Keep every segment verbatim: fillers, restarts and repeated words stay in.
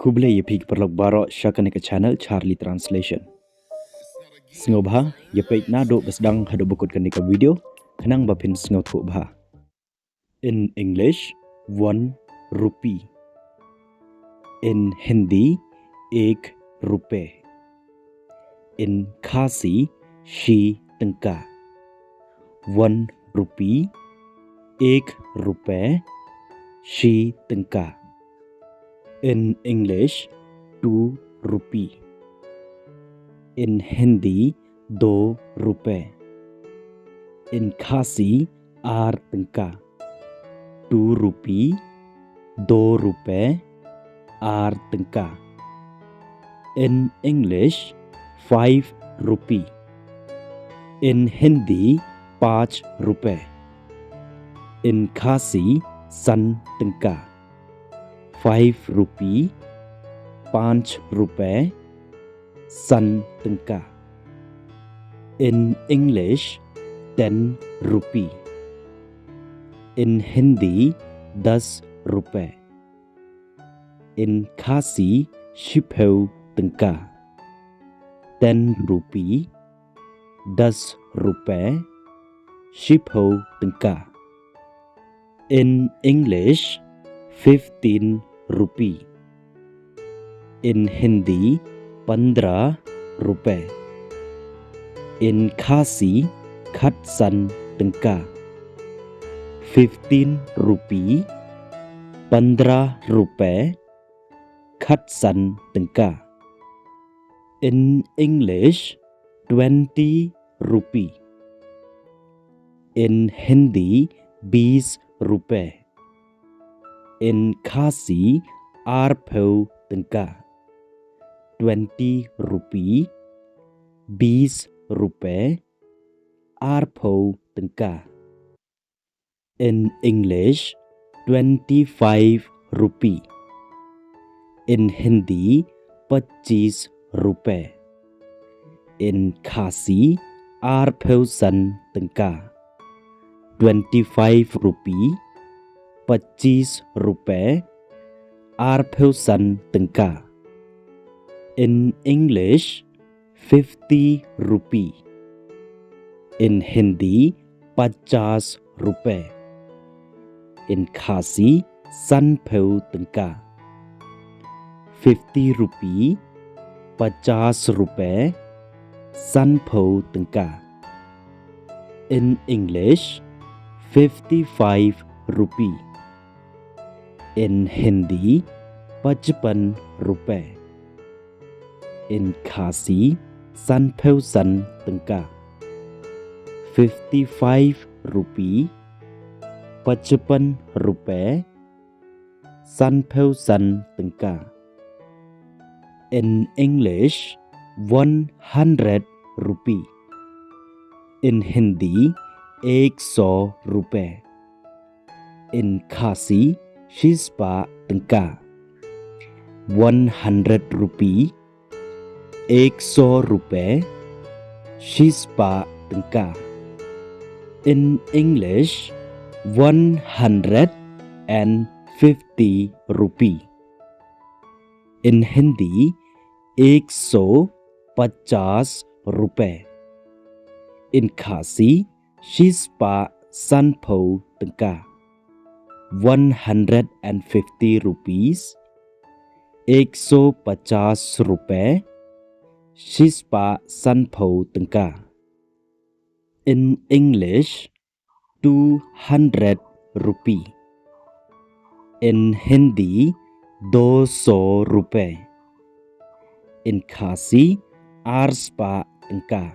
Khublei ïa phi ki paralok baroh sha kane ka channel Charlie Translation. Sngewbha ïa peit naduh ba sdang haduh ba kut kane ka video khnang ba phin sngewthuh bha. In English, one rupee. In Hindi, ek rupe. In Khasi, shi tyngka. One rupee, ek rupe, shi tyngka. In English, two rupee. In Hindi, do rupe. In Khasi, ar tyngka. Two rupee, do rupe, ar tyngka. In English, five rupee. In Hindi, paanch rupe. In Khasi, san tyngka. Five rupee, paanch rupe, san tyngka. In English, ten rupee. In Hindi, das rupe. In Khasi, shiphew tyngka. Ten rupee, das rupe, shiphew tyngka. In English, fifteen rupee. In Hindi, pandrah rupe. In Khasi, khatsan tyngka. Fifteen rupee, pandrah rupe, khatsan tyngka. In English, twenty rupee. In Hindi, bees rupe. In Khasi, arphew tyngka. Twenty rupee, bees rupe, arphew tyngka. In English, twenty-five rupee. In Hindi, pachiss rupe. In Khasi, arphew san tyngka. Twenty-five rupee, pachiss rupe, arphew san tyngka. In English, fifty rupee. In Hindi, pachas rupe. In Khasi, sanphew tyngka. Fifty rupee, pachas rupe, sanphew tyngka. In English, fifty-five rupee. In Hindi, pachpan rupe. In Khasi, sanphew san tyngka. Fifty-five rupee, pachpan rupe, sanphew san tyngka. In English, one hundred rupee. In Hindi, ek so rupe. In Khasi, shispah tyngka. One hundred rupee, ek so rupe, shispah tyngka. In English, one hundred and fifty rupee. In Hindi, ek so pachas rupe. In Khasi, shispah sanphew tyngka. One hundred and fifty rupees, ek so pachas rupe, shispah sanphew tyngka. In English, two hundred rupee. In Hindi, do so rupe. In Khasi, arspah tyngka.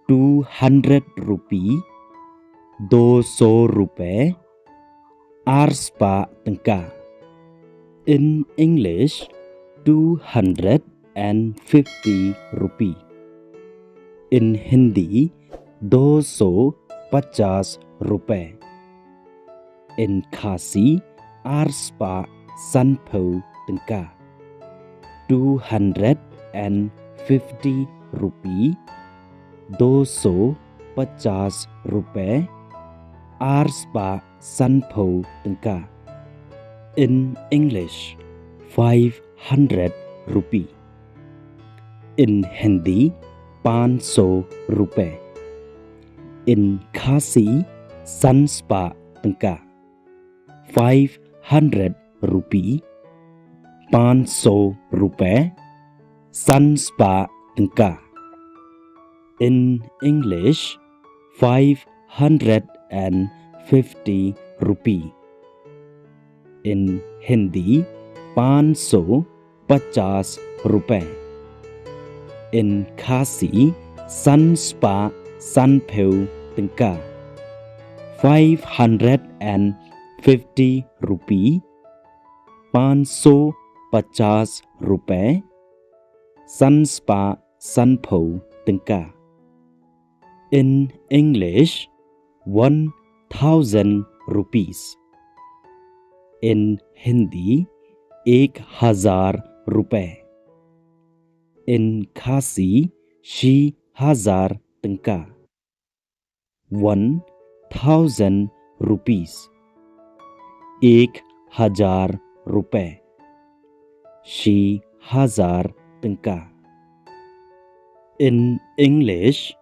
Two hundred rupee, do so rupe, arspah tyngka. In English, two hundred and fifty rupee. In Hindi, do so pachas rupe. In Khasi, arspah sanphew tyngka. Two hundred and fifty rupee, do so pachas rupe, arspah sanphew tyngka. In English, five hundred rupee. In Hindi, पाँच सौ रुपए. In Khasi, san spah tyngka. Five hundred rupee, पाँच सौ रुपए, san spah tyngka. In English, five hundred and fifty rupee. In Hindi, पाँच सौ पचास रुपए. In Khasi, san spah sanphew tyngka. Five hundred and fifty rupee, पाँच सौ पचास रुपए, san spah sanphew tyngka. In English, one thousand rupees. In Hindi, एक हज़ार रुपए. In Khasi, shi hazar tyngka. One thousand rupees. एक हज़ार रुपए. Shi hazar tyngka. In English,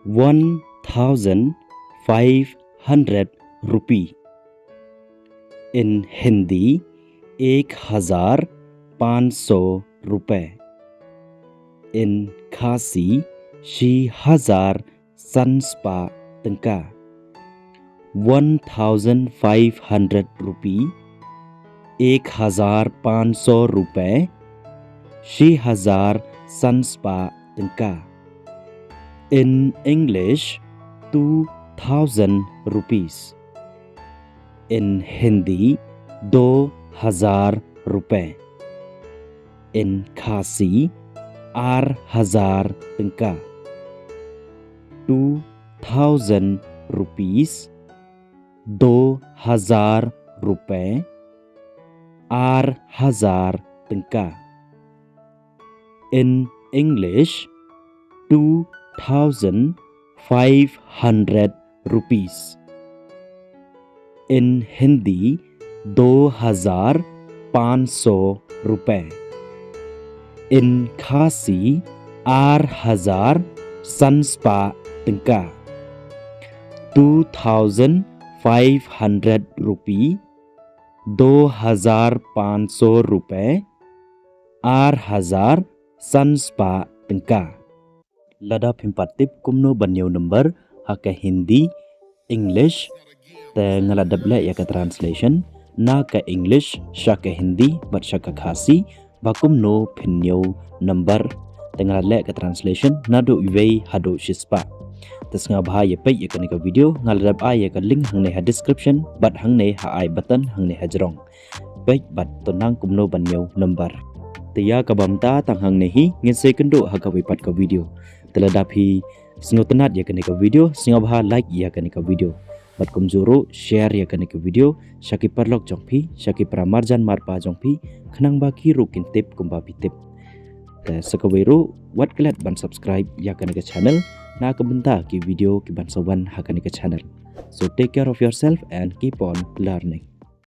one thousand five hundred rupee. In Hindi, एक हज़ार पाँच सौ रुपए. In Khasi, shi hazar san spah tyngka. One thousand five hundred rupee, एक हज़ार पाँच सौ रुपए, shi hazar san spah tyngka. In English, two thousand rupees. In Hindi, दो हज़ार रुपए. In Khasi, ar hazar tyngka. Two thousand rupees, दो हज़ार रुपए, ar hazar tyngka. In English, two thousand five hundred rupees. In Hindi, दो हज़ार पाँच सौ रुपए. In Khasi, ar hazar san spah tyngka. Two thousand five hundred rupee, दो हज़ार पाँच सौ रुपए, ar hazar san spah tyngka. Lada phim pat tip kumno ban ñiew number ha ka Hindi, English, te nga la dep leh ïa ka translation na ka English sha ka Hindi bad sha ka Khasi, ba kumno phin ñiew number. Te nga la leh ka translation naduh wei haduh shispah. Te sngewbha ïa peit ïa kane ka video, nga la dep ai ïa ka link hangne ha description bad hangne ha I button hangne ha jrong. Peit bad to nang kumno ban ñiew number. Te ïa kaba mynta tang hangne hi, ngin sa ïakynduh ha kawei pat ka video. Te lada phi sngewtynnat ïa kane ka video, sngewbha like ïa kane ka video. Bad kumjuh ruh share ïa kane ka video sha ki paralok jong phi, sha ki para marjan marpa jong phi, khnang ba ki ruh kin tip kumba phi tip. Te sa kawei ruh, wat klet ban subscribe ïa kane ka channel na ka bynta ki video ki ban sa wan ha kane ka channel. So take care of yourself and keep on learning.